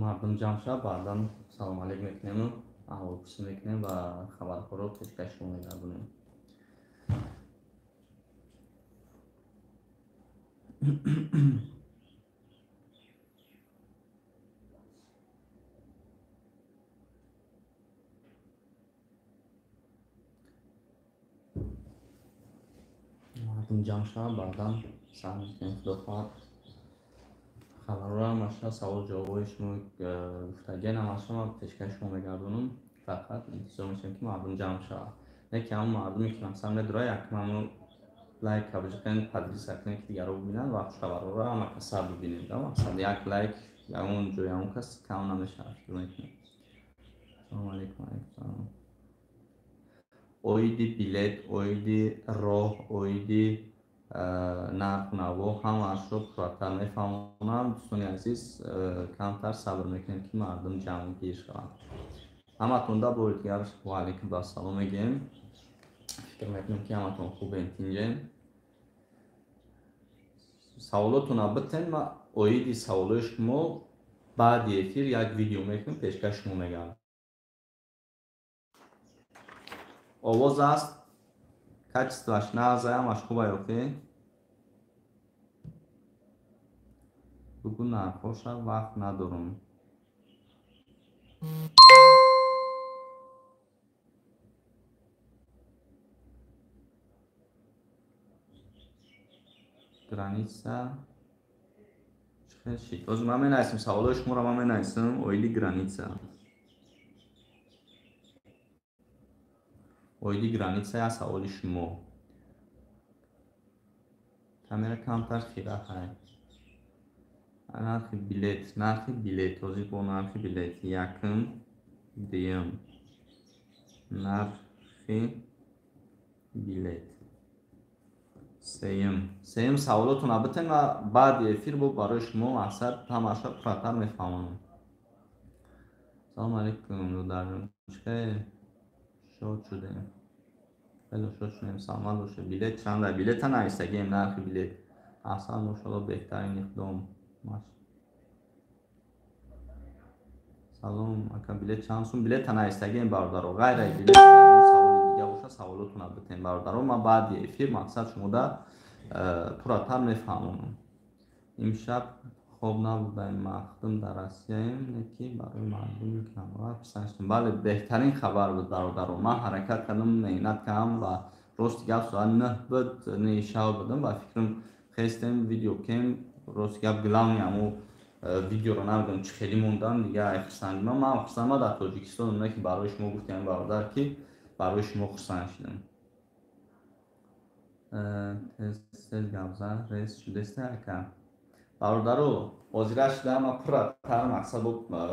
Мардум ҷамъ шавад, баъдан салом алейк мекунему, аҳволпурсӣ мекунем ва хабарҳоро пешкаш шумо мегардонем. Мардум ҷамъ шавад, баъдан сар мекунем, худо хоҳад. Хабарҳоро ҳамаша, савол ҷавобҳои шумо гуфтагиан ҳамаша ман пешкаш шумо мегардонам. Фақат интизор мешавем, ки мардум ҷамъ шавад. Не ки ҳамон мардуме ки масалан медурад, якм ҳамон лайк кабиҷиқен, поделиться кунед, ки дигарро бибинанд ва хушхабарҳоро ҳама каса бибинем. Мақсад як лайк ягон ҷои ҳамон кас кам намешавад, фикр мекунем. Салому алейкум, алейкум салом. Оиди билет, оиди роҳ, оиди нарху наво ҳамаашро пурратар мефаҳмонам. Дӯстони азиз, камтар сабр мекунем, ки мардум ҷамъгир шаванд. Ҳаматонда бори дигар ва алейкум ассалом мегӯем. Фикр мекунем, ки ҳаматон хубен, тинҷен. Саволотонро битен, ма оиди саволои шумо баъди эфир як видео мекунем, пешкаш шумо мегардам. Овоз аст, качествоаш нағз, ҳамаш хуба ёфтед? Бугӯ нархҳоша, вақт надорам. Граница чӣ хел шид? Ҳозир ман менависам саволои шуморо, ман менависам оиди граница. Оиди граница як саволи шумо. Камера камтар хира ҳай. Нархи билет, нархи билет, ҳозир бо нархи билет якум, дуюм. Нархи билет. Сеюм. Сеюм саволотонро битен ва баъди эфир бо барои шумо мақсад ҳамаша пурратар мефаҳмонам. Салому алейкум, додарҷон. Чӣ хел? Шод шудем. Хеле шод шудем, саломат бошед. Билет чанд? Билета нависагем, нархи билет. Аҳсан, мошалло, беҳтарин иқдом. Салом, ака, билет чанд сум? Билета нависагем, бародаро. Ғайр аз билет ягон саволи дига боша, саволотонро битен, бародаро. Ман баъди эфир мақсад шумода пурратар мефаҳмонам. Имшаб хоб набудаем, махдум дар Россияем, не ки барои мардуми камбағал писанд шудем. Бале, беҳтарин хабар буд, бародаро. Ман ҳаракат кардам, меҳнат кардам ва рости гап соат 9 буд, 9 шаб будам ва фикрам хестем, видео кем, рости гап главный ҳамо видеоро намедонам чӣ хеле мондам, дига ай хурсандӣ ман хурсанд, ман дар Тоҷикистон, не ки барои шумо гуфтем, бародар, ки барои шумо хурсанд шудам. Тез тез гап зад, рез шудеста ака. Бародаро, ҳозира шудам, ман пурратар мақсад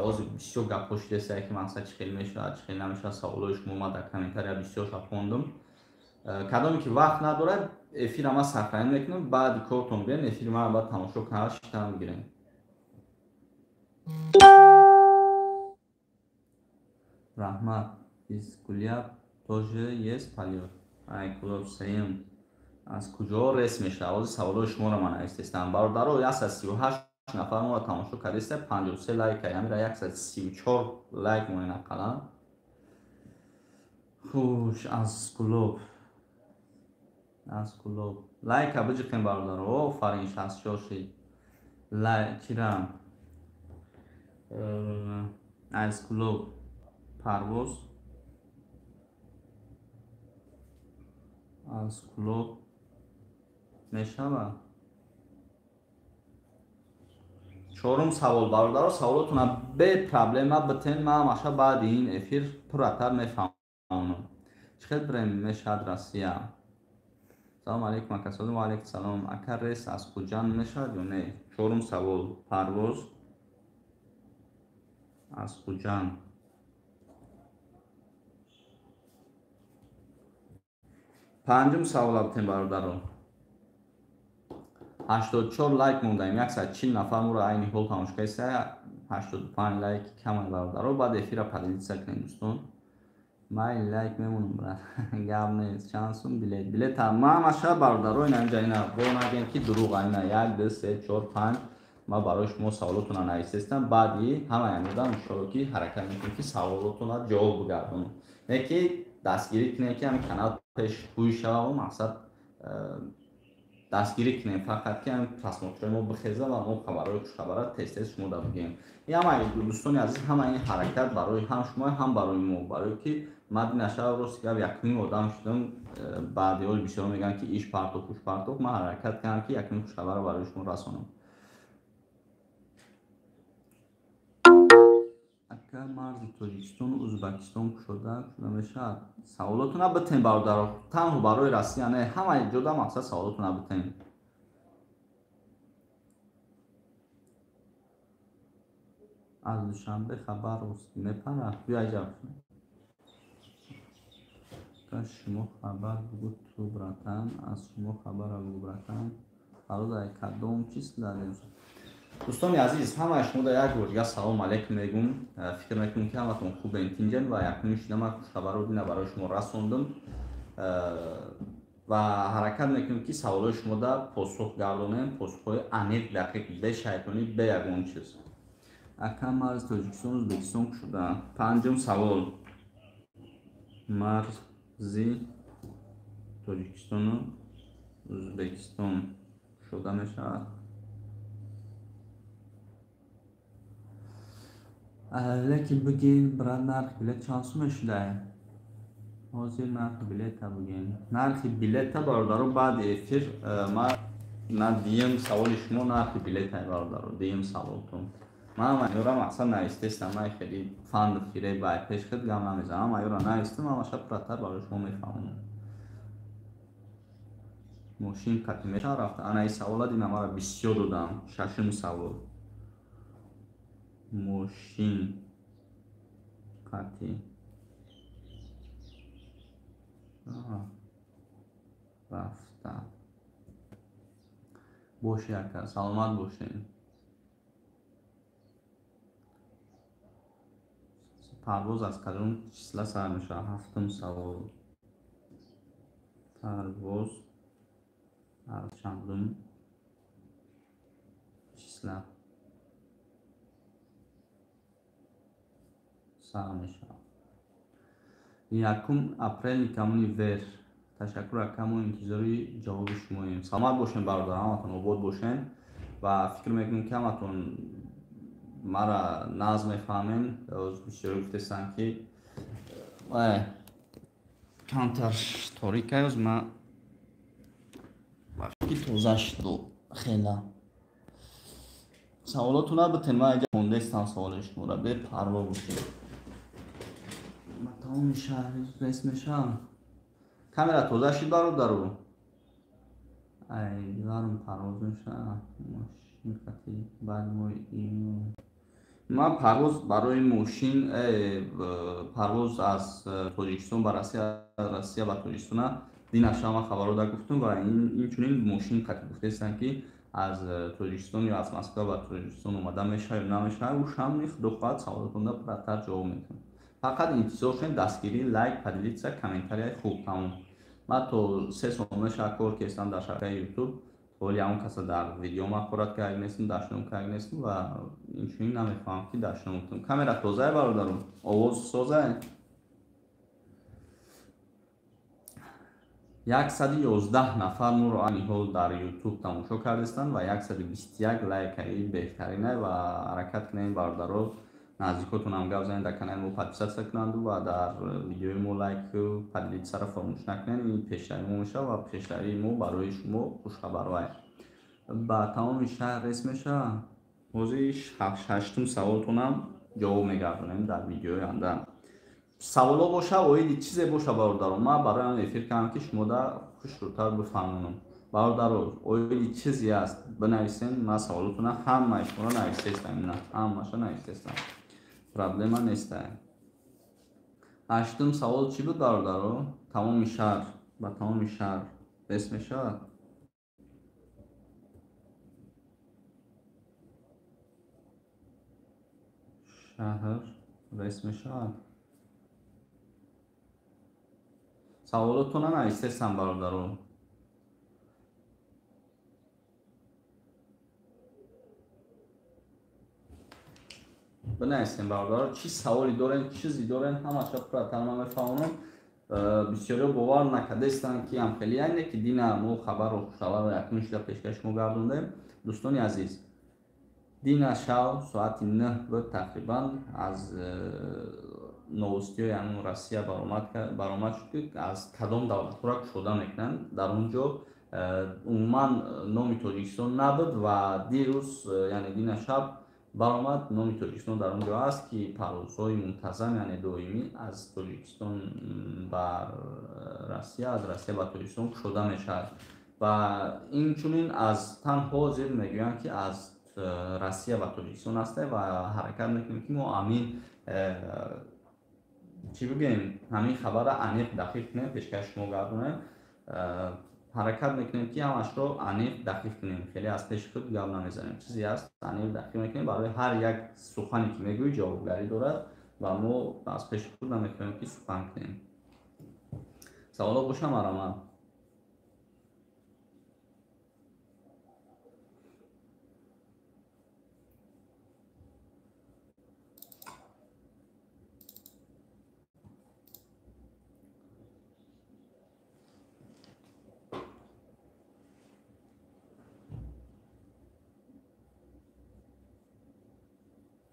ҳозир бисёр гапҳо шудеста, ки мақсад чӣ хел мешавад, чӣ хел намешавад, саволҳои шумо ман дар комментария бисёрша хондам. Кадоме ки вақт надорад, эфира ман сарфаҳм мекунам, баъди кортон биён, эфири ман баъд тамошо карда шитам бигирем. Раҳмат, из Куляб тоже есть полёт. Ай, Кулоб сеюм. Аз куҷо рейс мешавад? Ҳозир саволҳои шуморо ман навистестам. Бародаро, 138 нафар моро тамошо кардеста, 53 лайк, ҳамира 134 лайк монед ақаллан. Хуш, аз Кулоб. Аз Кулоб. Лайка биҷиқем, бародаро. Офарин, 64 шид. Лайк чира? Аз Кулоб парвоз. Аз Кулоб мешавад. Чорум савол, бародаро, саволотонро бе проблема битен, ман ҳамаша баъди ин эфир пурратар мефаҳмонам. Чӣ хел бирем мешавад Россия? Салом алейкум, ака Содим, ва алейкум салом. Ака, рейс аз Хуҷанд мешавад ё не? Чорум савол, парвоз аз Хуҷанд. Панҷум савол битен, бародаро. 84 лайк мондаем, 140 нафар моро айни ҳол тамошо кардеста, 85 лайк камай, бародаро. Баъд эфира поделиться кунем, дӯстон. Май лайк мемонам, брат. Гап нест. Чанд сум билет? Билет ман ҳамаша, бародаро, ина инҷа ина бо нагем ки дурӯғ, ина 1, 2, 3, 4, 5, Ман барои шумо саволотонро нависестам, баъди ҳамаи амудам иншоалло ки ҳаракат мекунем ки саволотонро ҷавоб бигардонам. Не ки дастгирӣ кунем ки ҳамин канал пешгӯй шава ва мақсад дастгирӣ кунем, фақат ки ҳамин просмотрҳои мо бихеза ва мо хабарҳои хушхабара тез-тез шумо да бигӯем. Ин ҳамаи дӯстони азиз, ҳамаи ин ҳаракат барои ҳам шумо, ҳам барои мо, барои ки ман динаша рости гап якумин одам шудам, баъди ҳол бисёр мегӯянд ки иш партоф, уш партоф, ман ҳаракат кардам ки якумин хушхабарро барои шумо расонам. Ака, марзи Тоҷикистону Ӯзбекистон кушода шуда мешавад? Саволотона битен бародаро, танҳо барои Россия не, ҳамаи ҷода мақсад саволотона битен. Аз Душанбе Хабаровск мепарад? Биё аҷаб. Ака, шумо хабар бугу ту братан, аз шумо хабара бугу братан. Бародар, кадом чиз дадем? Дӯстони азиз, ҳамаи шумо дар як бор дигар салом алейкум мегӯм. Фикр мекунем ки ҳаматон хубен, тинҷен ва якумин шуда ман хушхабарро дина барои шумо расондум ва ҳаракат мекунем ки саволҳои шумо дар посух гардонем, посухҳои аниқ, дақиқ, бешайтонӣ, бе ягон чиз. Ака, марзи Тоҷикистон Ӯзбекистон кушода? Панҷум савол. Марзи Тоҷикистону Ӯзбекистон кушода мешавад? Лекин бигин, брат, нархи билет чанд сум мешудае? Ҳозир нархи билета бигин. Нархи билета бародаро баъди эфир ман на диюм саволи шумо нархи билета бародаро, диюм саволтон. Ман ҳама мақсад навистестам, ман хеле фанду фиреб ба пеш худ гам намезанам, ман ёра навистам, ҳамаша пурратар барои шумо мефаҳмонам. Мошин қати мешавад рафта? Ана ин савола дина мара бисёр додам. Шашум савол. Мошин қати рафта. Боши ака, саломат бошед. Парвоз аз кадом числа сар мешавад? Ҳафтум савол. Парвоз аз чандум числа сар мешавад? 1 апрел никамони вер. Ташаккур ака, мо интизори ҷавоби шумоем. Саломат бошед бародар, ҳаматон обод бошед ва фикр мекунем ки ҳаматон мара нағз мефаҳмем. Бисёре гуфтестанд ки камтар торикай, ман ки тоза шуду хела. Саволотона битен, ман иҷа хондестам саволи шуморо, бепарво бошед. Ба тамоми шаҳр рес мешавам. Камера тоза шид бародару? Ай, варм парвоз мешавам. Мошин қати баъди моҳи июн. Ман парвоз барои мошин, парвоз аз Тоҷикистон ба Россия, Россия ба Тоҷикистона динаша ман хабарро да гуфтум ва инчунин мошин қати гуфтестанд ки аз Тоҷикистон ё аз Москва ба Тоҷикистон омада мешавад ё намешавад, ӯшам худо хоҳад саволотонда пурратар ҷавоб метавонам. Фақат интизор шавед дастгирӣ, лайк, поделиться, комментарияи хуб, тамом. Ман то 3 сол мешавад кор кестам дар шабакаи YouTube, ҳоли ҳамон каса дар видео махорат карда нестам, дашном карда нестам ва инчунин намефаҳмам ки дашном кунам. Камера тозае бародарум, овоз созае. 111 нафар моро айни ҳол дар YouTube тамошо кардастанд ва 121 лайкаи беҳтаринае ва ҳаракат кунем бародаро, наздикотонам гап занед, дар канали мо подписаться кунанду ва дар видеои мо лайку поделиться-ро фаромӯш накунед. Ин пешравии мо мешавад ва пешравии мо барои шумо хушхабарвай. Ба тамоми шаҳр рес мешавад? Ҳозир ҳаштум саволтонам ҷавоб мегардонем дар видеои оянда. Саволо боша, оиди чизе боша бародаро, ман барои он эфир кардам ки шумо да хушрӯтар бифаҳмонам. Бародаро, оиди чизе аст бинависен, ман саволотона ҳамаи шуморо нависестам, ина ҳамаша нависестам. Проблема нестай. Ҳаштум савол чӣ буд бародаро? Тамоми шаҳр, ба тамоми шаҳр рес мешавад? Шаҳр рес мешавад? Саволотона нависестам бародаро. Бинависем бародаро, чӣ саволе дорен, чизе дорен, ҳамаша пурратар ман мефаҳмонам. Бисёриҳо бовар накардаистанд, ки ҳам хеле яъне ки дина мо хабарро, хушхабарро якум шуда пешкаш шумо гардондем. Дӯстони азиз, дина шав соати 9 буд тақрибан аз новостиҳои ҳамун Россия баромад шуд, ки аз кадом давлатҳоро кушода мекунанд. Дар он ҷо умуман номи Тоҷикистон набуд ва дирӯз, яъне дина шаб баромад, номи Тоҷикистон дар он ҷо аст, ки парвозҳои мунтазам, яъне доимӣ аз Тоҷикистон ба Россия, аз Россия ба Тоҷикистон кушода мешавад. Ва инчунин аз танҳо зир мегӯянд, ки аз Россия ба Тоҷикистон ҳасте ва ҳаракат мекунем, ки мо ҳамин чӣ бигӯем, ҳамин хабарро аниқ дақиқ кунем, пешкаш шумо гардонем. Ҳаракат мекунем, ки ҳамашро аниқ дақиқ кунем, хеле аз пеши худ гап намезанем. Чизе ҳаст, аниқ дақиқ мекунем. Барои ҳар як сухане ки мегӯӣ, ҷавобгарӣ дорад ва мо аз пеши худ намехоҳем, ки сухан кунем. Саволо боша, марамад.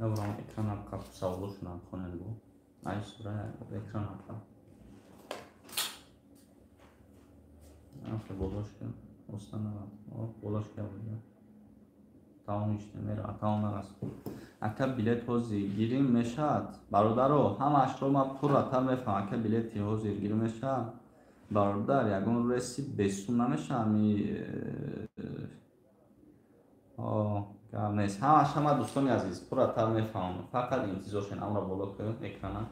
Яврам экранам қаб саволошунам хонем бо. Ай сура экранам қаб. Аф болош ки остана болош ки буда. Тамом иште мера, тамом нарас. Ака билет ҳозир гирим мешавад. Бародаро, ҳамаашро ман пурратар мефаҳмам. Ака билети ҳозир гирим мешавад. Бародар, ягон реси бесум намешавад ми гап нест. Ҳамаш ҳама дӯстони азиз пурратар мефаҳмам. Фақат интизор шен, амро боло кун экрана.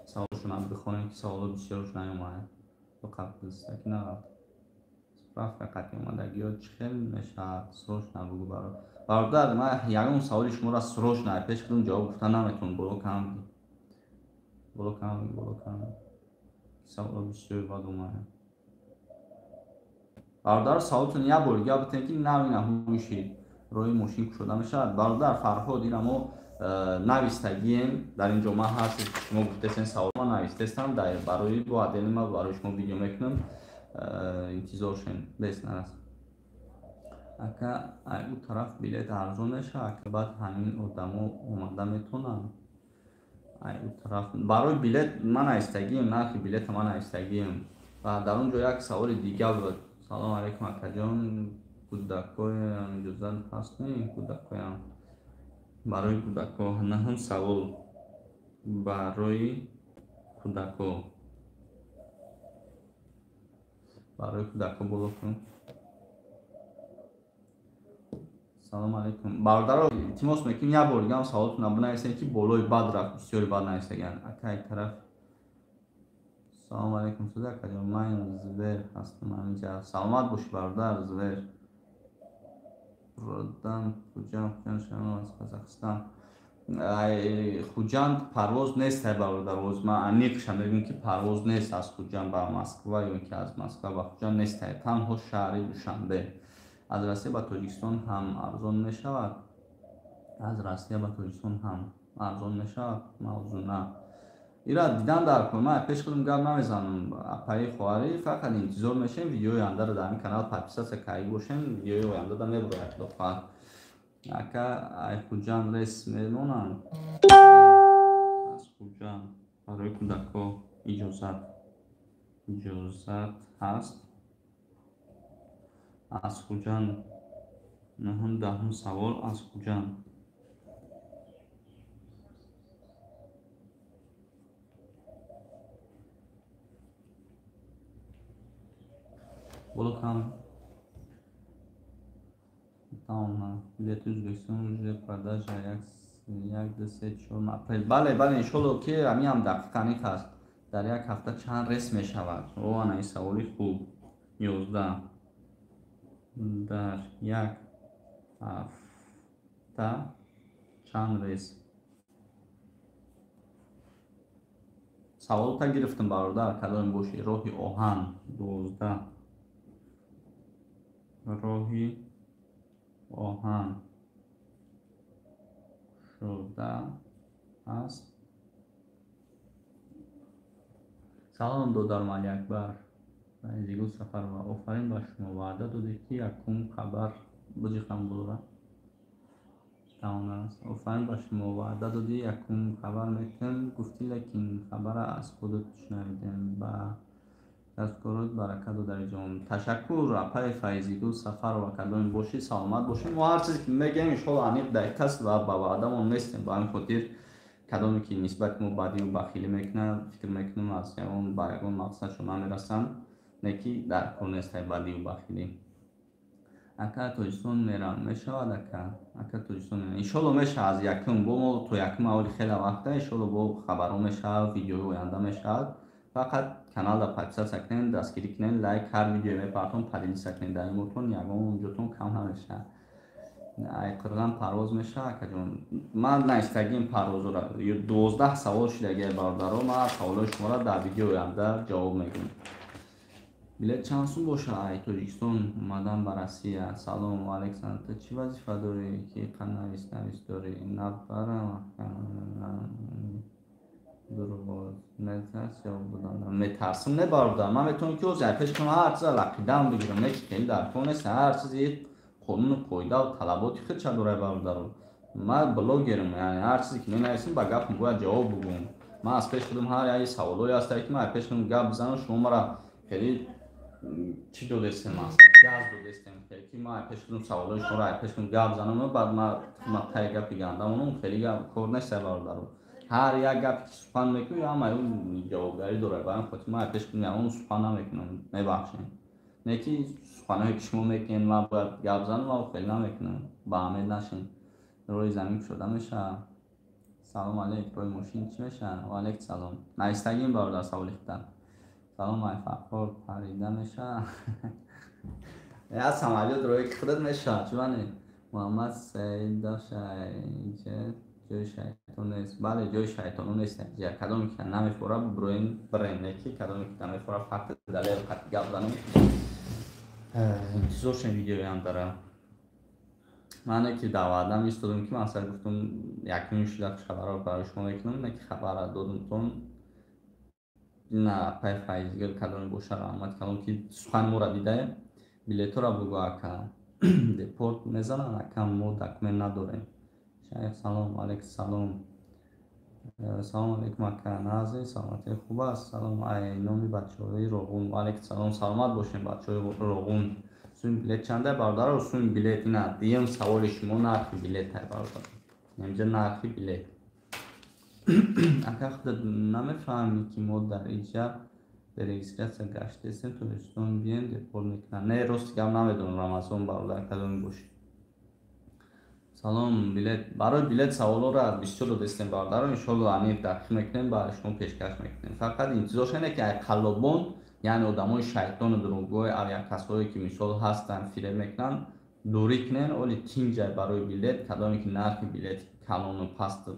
Саволшонам бихонем, ки саволо бисёрш наёмад. Қабл на справка қатъи омадагиё чӣ хел мешавад? Срочно бугӯ бародар. Бародар, ман ягон саволи шуморо срочно пеш худам ҷавоб гуфта наметавонам. Боло кам, боло кам, боло кам. Саволо бисёр бад омад. Бародар, саволтон як бор дига битем, ки нави наҳушид роҳи мошин кушода мешавад. Бародар Фарҳод, ина мо навистагием дар ин ҷо ман ҳаст, шумо гуфтесен савол, ман навистестам дар барои бо адели ма барои шумо видео мекунам. Интизор шен, бес нарас. Ака ай ӯ тараф билет арзон мешавад, ака баъд ҳамин одамо омада метавонанд. Ай ӯ тараф барои билет ман навистагием, нархи билета ман навистагием. Ва дар он ҷо як саволи дига буд. Салом алейкум, акаҷон, кӯдакоям иҷозат ҳаст? Не, кӯдакоям, барои кӯдако наҳум савол, барои кӯдако, барои кӯдако боло кун. Салом алейкум, бародаро, илтимос мекунем, як бор дигаам саволтонро бинависем, ки болои бад рафт, бисёри бад нависаган. Акай тараф. Салом алейкум, суд акаҷон, ман Звер ҳастам ҳаминҷа. Саломат бошӣ, бародар Звер. Родан Хуҷанд, Хуҷанд шумо аз Қазоқистон. Ай Хуҷанд парвоз нест, ай бародар, боз ман аниқша мегӯям, ки парвоз нест аз Хуҷанд ба Москва ё ки аз Москва ба Хуҷанд нест, ай танҳо шаҳри Душанбе. Аз Россия ба Тоҷикистон ҳам арзон мешавад? Аз Россия ба Тоҷикистон ҳам арзон мешавад? Мавзуна. Ира дидан дар кун, ман пеш худам гап намезанам, апаи хоҳарӣ, фақат интизор мешем видеои ояндаро дар ин канал подписаться карда бошем, видеои оянда мебурояд, худо хоҳад. Ака ай Хуҷанд рейс мемонанд? Аз Хуҷанд барои кӯдако иҷозат, иҷозат ҳаст? Аз Хуҷанд нуҳум даҳум савол аз Хуҷанд. Боло кам. Тамом. Билети Ӯзбекистон уже продажа як, ду, се, чор апрел. Бале, бале, иншолло, ки ҳамин ҳам дақиқ аниқ аст. Дар як ҳафта чанд рейс мешавад? О, ана ин саволи хуб. 11. Дар як ҳафта чанд рейс? Саволта гирифтам, бародар, кадоме бошӣ. Роҳи оҳан 12. Роҳи оҳан Кушода аст. Салом, додарам Алиакбар. Файзигул Сафарова, офарин ба шумо. Ваъда додед, ки якум хабар буҷиқам булора. Тавон аст. Офарин ба шумо. Ваъда додӣ, якум хабар мекунем. Гуфтӣ, лекин хабара аз худат шунавидем. Ба дасткорот барака, додариҷон. Ташаккур, апаи Файзигул Сафарова, кадоме бошӣ, саломат бошем. Мо ҳар чизе ки мегӯем, иншоалло, аниқ, дақиқ аст ва ба ваъдамон нестем. Ба ҳамин хотир кадоме ки нисбати мо бадию бахилӣ мекунад, фикр мекунем, аз ягон ба ягон мақсадшон намерасанд. Не ки дар кор нестай бадию бахилӣ. Ака, Тоҷикистон мерам, мешавад, ака? Ака, Тоҷикистон мерам. Иншоалло, мешавад аз якум. Бо мо то якум аввали хеле вақта, иншоалло, бо хабарҳо мешавад, видеои оянда мешавад. Фақат каналда подписаться кунед, дастгирӣ кунед, лайк, ҳар видеое мепартон, поделиться кунед дар имотон, ягон ҷотон кам намешавад. Ай Қирған парвоз мешавад, акаҷон? Ман наистагим парвозора. 12 савол шудагия, бародаро, ман саволҳои шуморо дар видеои оянда ҷавоб мегӯям. Билет чанд сум боша ай Тоҷикистон омадан ба Россия? Салом, Александр, ту чӣ вазифа дорӣ, ки навис навис дорӣ? Набарам дурӯғоз метарс ҷавоб додан. Метарсам не, бародар, ман метавонам, ки ҳозир пеш кунам, ҳар чиза лақидам бигирам, не ки хеле дар кор нест. Ҳар чизи қонуну қоидаву талаботи худша дорад, бародаро. Ман блогерам, яъне ҳар чизе ки менависам, ба гапам бояд ҷавоб бугӯям. Ман аз пеши худам ҳар яи саволҳое ҳастае, ки ман аз пеши худам гап бизанам, шумо мара хеле чӣ додестем, мақсад газ додестем, ки ман пеши худам саволҳои шуморо аз пеши худам гап занам, баъд ман таи гапи гандамонам. Хеле кор нест, бародаро. Ҳар як гапе ки сухан мекунӣ, ҳамаи ӯ ҷавобгарӣ дорад. Ба ҳамин хотир ман аз пеши худам ягон сухан намекунам, мебахшем. Не ки суханҳое ки шумо мекунед, ман бояд гап занам, ман хеле намекунам, ба ҳамед нашин. Роҳи замин кушода мешавад? Салом алейк, роҳи мошин чӣ мешавад? Ва алейк салом. Навистагим, бародар, саволи худам. Салом, ай Фархор парида мешавад? Я самолёт роҳи худат мешавад, чӣ? Муҳаммад Саидашай, ҷои шайтон нест. Бале, ҷои шайтоно нест. Кадоме ки намефора, буброен, бирен, не ки кадоме ки намефора, факт далел қати гап занем. Интизор шем видеоям дара. Мане ки дар ваъдам истодам, ки мақсад гуфтам, якумин шуда хабарро барои шумо мекунам, не ки хабарра додумтон. На пай Файзгир кадоме боша, раҳмат калом, ки сухани моро дидаем. Билетора бугӯ, ака. Депорт мезананд, ака? Мо документ надорем. Шайх, салом. Алейк салом. Салом алейкум, ака, нази саломатӣ хуб аст? Салом, ай номи бачаҳои Роғун. Алейк салом, саломат бошем, бачаҳои Роғун. Суми билет чанда, бародаро? Суми билет ина дуюм саволи шумо, нархи билет, ай бародар, инҷа нархи билет. Ака, худат намефаҳмӣ, ки мо дар иҷа ба регистрация гаштаистем, Тоҷикистон бием, депорт мекунанд? Не, рости гап, намедонам. Рамазон, бародар, кадоме бошӣ, салом. Билет, барои билет саволҳоро бисёр додестем, бародаро, иншоалло, аниқ дақиқ мекунем, ба шумо пешкаш мекунем. Фақат интизор шавед, ки ай қаллобон, яъне одамои шайтону дурӯғгӯи, авиакассое ки мисол ҳастанд, фиреб мекунанд, дурӣ кунен. Оли тинҷай барои билет, кадоме ки нархи билет калону паст,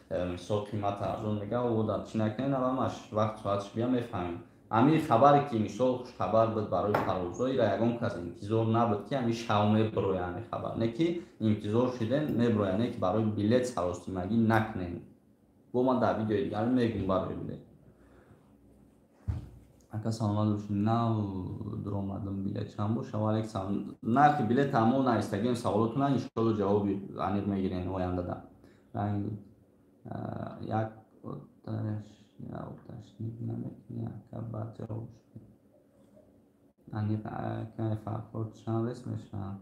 мисол, қимат арзон мега, ода чӣ накунен, ҳамаш вақт соатш бия, мефаҳмем. Ҳамин хабаре ки мисол хушхабар буд барои парвозҳо, ира ягон кас интизор набуд, ки ҳамин шав мебироя ҳамин хабар. Не ки интизор шудем, мебироя. Не ки барои билет саросимагӣ накунем. Бо ман дар видеои дигар мегӯм барои билет. Ака, саломат бошед, нав дуромадам, билет чанд боша? Ваалейк салом. Нархи билет ҳамо навистагим саволотона, иншоалло, ҷавоби аниқ мегирем ояндада. Як оташ уточнить намекунӣ, ака? Баъд ҷавоб шуд аниқ. Ака Фархор, чанд рейс мешавад?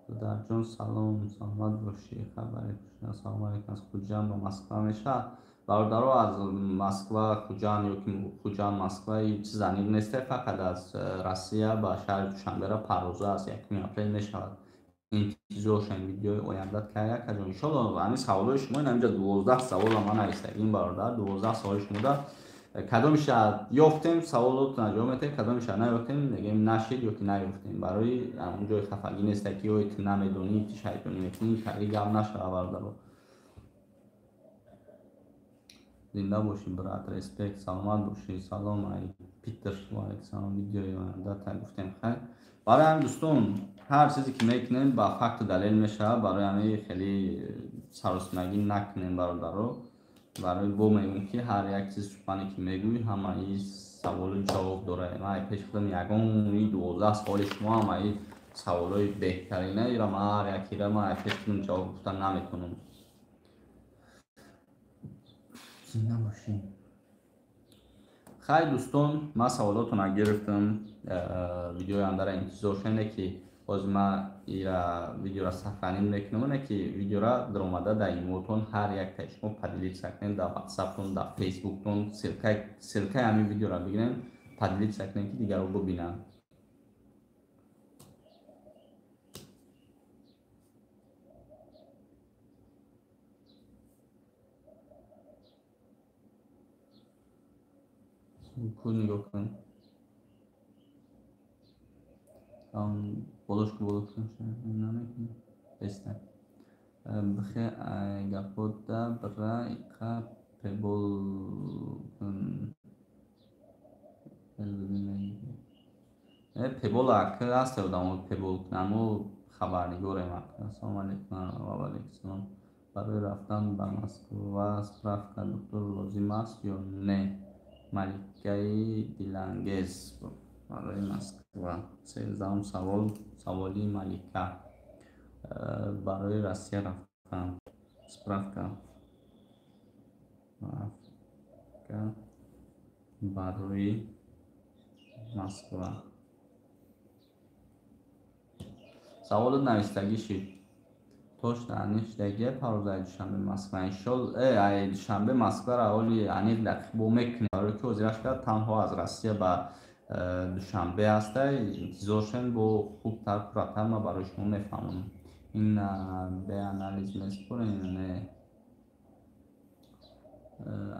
Додарҷон, салом, саломат бошӣ. Хабари салом алейкум, аз Хуҷанд ба Москва мешавад? Бародаро, аз Москва Хуҷанд ё ки Хуҷанд Москва чиз аниқ несте. Фақат аз Россия ба шаҳри Душанбера парвоза аз 1 апрел мешавад. Интизор шавем видеои оянда кай, акаҷон? Иншолло, ҳамин саволҳои шумо, инаминҷа 12 савола ман навистагим, бародар. 12 саволи шумода кадомиша ёфтем, саволотона ҷавоб метаҳем, кадомиша наёфтем, мегӯем, нашид ё ки наёфтем. Барои он ҷои хафагӣ неста, ки ой, ту намедонӣ, ту шайтонӣ мекунӣ, хеле гап нашава, бародаро. Зинда бошӣ, брат, респект, саломат бошӣ. Салом, ай Питер. Ваалейкум салом. Видеои оянда та гуфтем, хайр. Барои ҳамин дӯстон, ҳар чизе ки мекунем ба факту далел мешавад. Барои ҳамин хеле саросимагӣ накунем бародаро. Барои бо мегӯм ки ҳар як чиз сухане ки мегӯй, ҳамаи саволу ҷавоб дорад. Ман пеши худам ягони 12 саволи шумо ҳамаи саволҳои беҳтарина ира ман ҳар якира ман пеши худам ҷавоб гуфта наметавонам. Зинда бошед. Хайр дӯстон, ман саволотонро гирифтам. Видеои андара интизор шунед ки боз ман ира видеора сохранить мекунам, не ки видеора даромада дар имейлтон ҳар яктаи шумо поделиться кунед, дар ватсаптон, дар фейсбуктон ссылкаи ҳамин видеора бигиред, поделиться кунед ки дигарро бибинанд. Ку нигоҳ кун. Болошку болошку намекунӣ. Беста. Бихе гапода бира иқа пебол кун. Пебол ака ҳаст одамо пебол кунанд. Мо хабарнигорем ака. Ассалому алайкум ва алайкум салом. Барои рафтан ба Москва справка доктор лозим аст ё не? Маликаи дилангез барои Москва. 13-ум савол, саволи Малика. Барои Россия рафтан справка. Справка барои Москва. Саволот навистагӣ шид. Точно аниқ шудагия парвоз Душанбе Москва. Иншолло, ай Душанбе Москваро ҳоли аниқ дақиқ бо мекунем. Барои ки ҳозираш кард танҳо аз Россия ба Душанбе ҳастай. Интизор шавем, бо хубтар, пурратар ман барои шумо мефаҳмонам. Ин бе анализ месупорем ё не?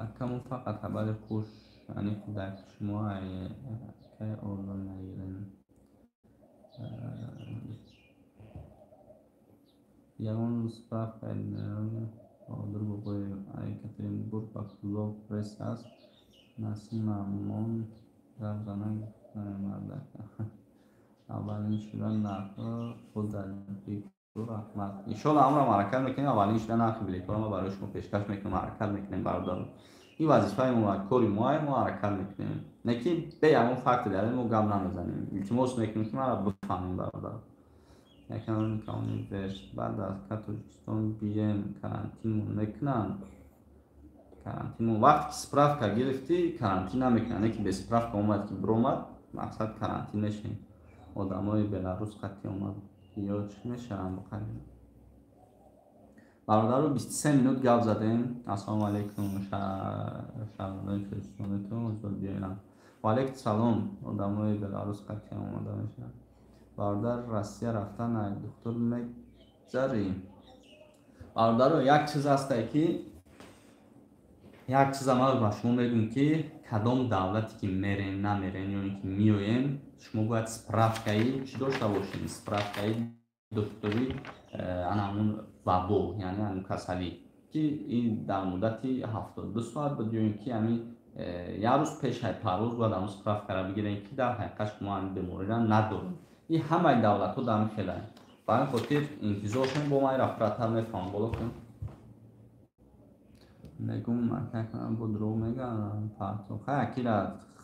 Акамон фақат хабари хуш аниқ дар шумо акай орзу нагирем. Ягон справка Баҳодур Бобоев Екатеринбург ба Кӯлоб пресс аст. Насимамон гап зана мардак. Аввалин шуда нархҳо худ раҳмат. Иншолло ҳамро ҳаракат мекунем. Аввалин шуда нархи билетҳоро ма барои шумо пешкаш мекунем, ҳаракат мекунем бародаро. Ин вазифаи мо, кори мо, мо ҳаракат мекунем. Не ки бе ягон факти далел мо гап намезанем. Илтимос мекунем ки маро бифаҳмем бародаро. Якам калони верс баъд аз ка Тоҷикистон бием карантинмон мекунанд. Карантинмон вақте ки справка гирифтӣ карантин намекунанд. Не ки бе справка омад ки биромад, мақсад карантин мешавем. Одамои Беларус қатъи омад ё чӣ мешаванд? Бародаро 23 минут гап задем. Ассалому алайкум шаҳрвандони Тоҷикистонатон, озод биёям. Ва алайкум салом. Одамои Беларус қатъи омада мешаванд. Бародар Россия рафтан ай доктор мегзарӣ. Бародаро як чиз ҳасте ки як чиза ман ба шумо мегӯм ки кадом давлате ки мерем, намерем ё ин ки меоем, шумо бояд справкаи чӣ дошта бошед? Справкаи докторӣ ана ҳамун вабо, яъне ҳамун касалӣ ки ин дар муддати 72 соат буд ё ин ки ҳамин як рӯз пеш ай парвоз бояд ҳамун справкаро бигирем ки дар ҳақиқат шумо ҳамин бемориро надоред. Ин ҳамаи давлатҳо дар ҳамин хеланд. Ба ҳамин хотир интизор шавем, бо ман инро пурратар мефаҳмам. Боло кун. Мегӯм ака бо дурӯғ мегӯям партов. Хай акира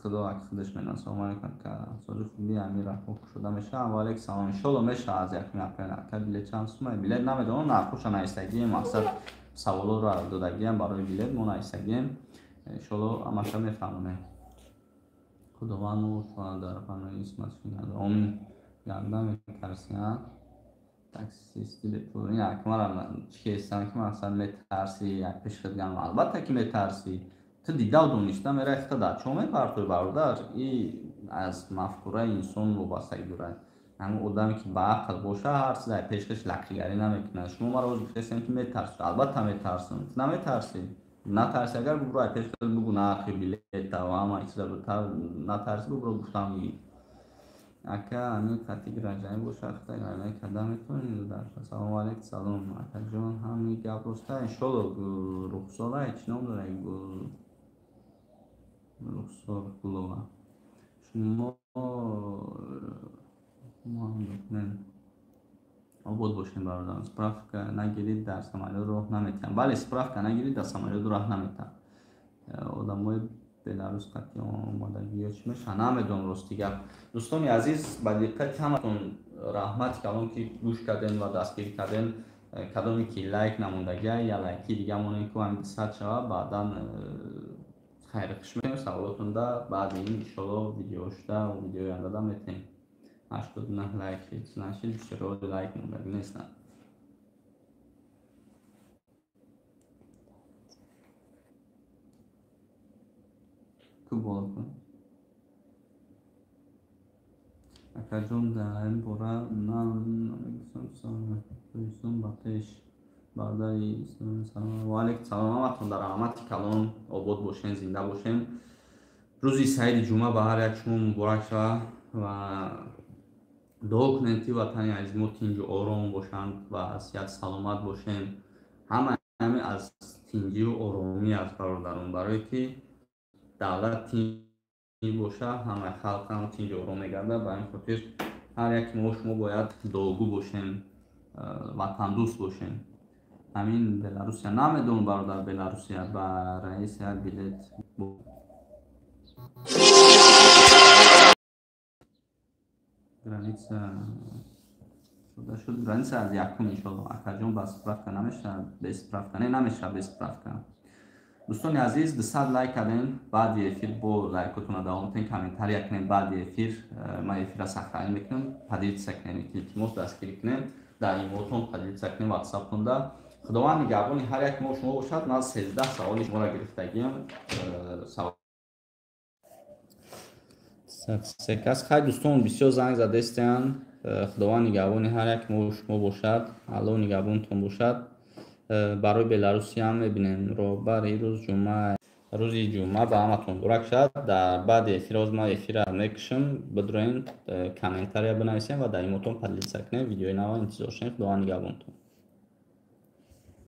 худо аки худаш медонад. Салому алайкум ака. Сози хуби ҳамин раҳо кушода мешавад. Ва алайкум салом. Иншолло мешавад аз 1 апрел. Ака билет чанд сумма? Билет намедонам, нархҳоша навистагием. Мақсад саволотро додагиам барои билет мо навистагием. Иншолло ҳамаша мефаҳмонем. Худованд мо дар паноҳи исмат шунад. Омин. Ганда метарсӣ, а? Таксисти бепул. Ин як мара чӣ ҳестам ки мақсад метарсӣ, як пеши худ гам. Албатта ки метарсӣ. Ту дидав дониста мераи худ дар чо мепартои бародар? И аз мафкураи инсон вобастагӣ дорад. Ҳамон одаме ки ба ақл боша, ҳар чиз дар пеши худ лақигарӣ намекунад. Шумо маро ҳозир гуфтаистем ки метарсӣ. Албатта метарсам. Ту наметарсӣ. Натарсӣ агар бубро ай пеши худ бугӯ нархи билета ва ҳама чиза натарсӣ бубро гуфтам гӣ. Ака ҳамин қатъи гражданӣ бошад, хита гражданӣ карда метавонед дар. Салому алайкум салом. Акаҷон ҳамин гап роста. Иншолло Рухсора чӣ ном дорад? Рухсор Гулова. Шумо Обод бошем, бародарон. Справка нагирид, дар самолёт роҳ наметиҳам. Бале, справка нагирид, дар самолёт роҳ наметиҳам. Одамои Беларус қатъи омодагӣ ё чӣ мешавад, намедонам, рости гап. Дӯстони азиз, ба диққати ҳаматон раҳмати калон, ки гӯш кардем ва дастгирӣ кардем. Кадоме ки лайк намондагия, я лайки дига монем, ку ҳамин 100 шава, баъдан хайри хуш мекунем. Саволотонда баъди ин иншоалло видео шуда, видеои ояндада метем. 89 лайк нашид, бисёро лайк мондагӣ нестанд. Ку боло кун, акаҷон, дар ин бора намегӯсам ба пеш бародари. Ва алайкум салом, ҳаматон дар раҳмати калон. Обод бошен, зинда бошен. Рӯзи саиди ҷумъа ба ҳар як шумо муборак шава ва дуо кунем, ки ватани азизи мо тинҷу ором бошанд ва сиҳат саломат бошем. Ҳама ҳами аз тинҷию оромӣ аст, бародарон, барое ки давлат тинҷ боша, ҳамаи халқам тинҷу ором мегардад. Ба ин хотир ҳар яки мо шумо бояд дуогӯ бошем, ватандӯст бошем. Ҳамин Беларусия намедонам, бародар, Беларусия ба раис як билет граница шуда шуд, граница аз якум иншоалло. Акаҷон, ба справка намешавад? Без справка не, намешавад без справка. Дӯстони азиз, 200 лайк кардем. Баъди эфир бо лайкотона давом кунем, комментария кунем. Баъди эфир ман эфира сохранӣ мекунам, поделиться кунем, илтимос, дастгирӣ кунем, дар имотон поделиться кунем, ватсаптонда. Худованд нигаҳбони ҳар як мо шумо бошад. Ман 13 саволи шуморо гирифтагиам. Се кас. Хай, дӯстон, бисёр занг задестиянд. Худованд нигаҳбони ҳар як мо шумо бошад, Аллоҳ нигаҳбонтон бошад. Барои Беларусиям мебинем. Роҳбари рӯз ҷумъа, рӯзи ҷумъа ба ҳаматон муборак шавад. Дар баъди эфир оз ман эфира мекушам, бидроен, комментария бинависем ва дар имотон поделиться кунем. Видеои нава интизор шавем. Худованд нигаҳбонтон.